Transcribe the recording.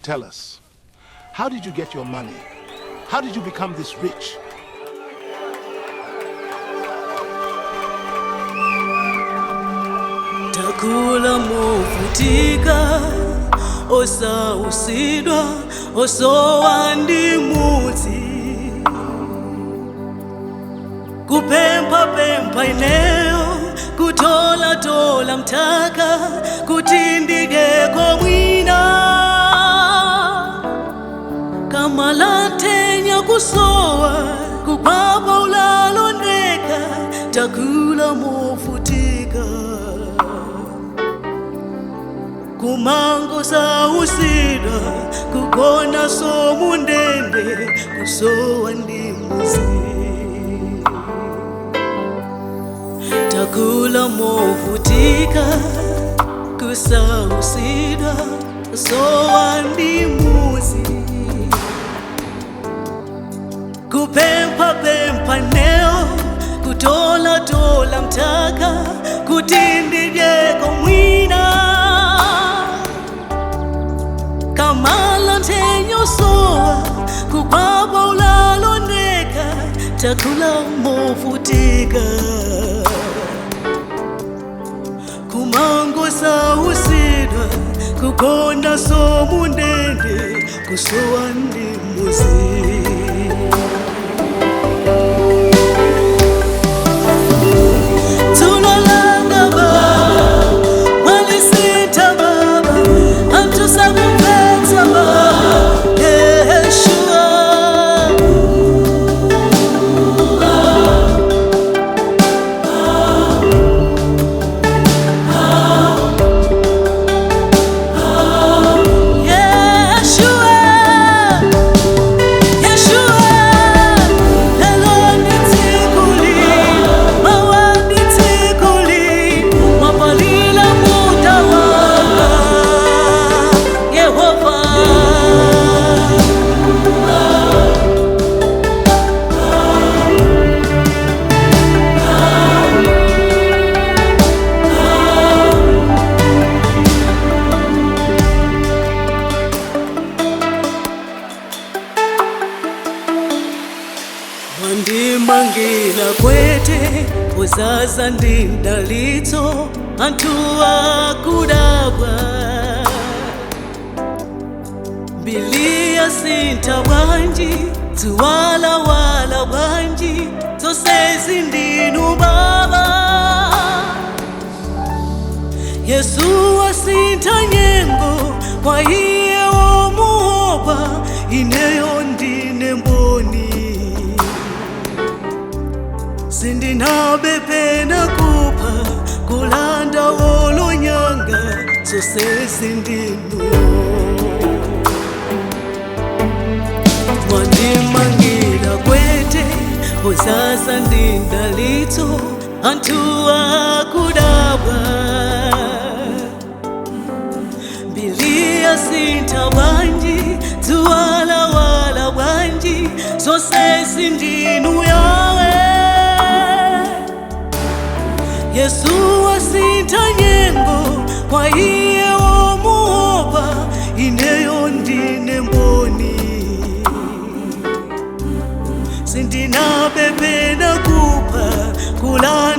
Tell us, how did you get your money? How did you become this rich? Takula movutika osausidwa osowa ndi mudzi kupempha pempha ineyo kutola tola mtaka kuti ndideko mwina kamalatenya kusowa kukwapa ulalondeka takula movutika kumango sausidwa kugona somundende kusowa ndi muzi takula movutika kusausidwa sowa ndi muzi kupempha pempha neo kutola tola mtaka kuti ndidyeko mwina kamala ntenyosowa kukwapa ulalondeka takula movutika kumango sausidwa kukonda somundende kusowa ndi muzi. Tunalanga baba, walisita baba, antusakupeta baba, Yeshua. Yeshua, Yeshua, lelo nitikuli, mawa nitikuli, mapalila muda wanga, Yehova. Wandimangira kwete uzaza ndi mdalitso anthu akudabwa mbiliya sintha bwanji ziwalawala bwanji zonsezi ndinu baba. Yesu asintha nyengo kwa iye womuopa ineyo ndine mboni sindinabepena kupha kulanda wolonyanga zose sindinu mwandimangira kwete uzaza ndindalitso anthu akudabwa mbiliya sintha bwanji ziwalawala bwanji zose sindinu yawe. Yesu asintha nyengo kwa iye womuopa ineyo ndine mboni sindinabepena kupha kulanda.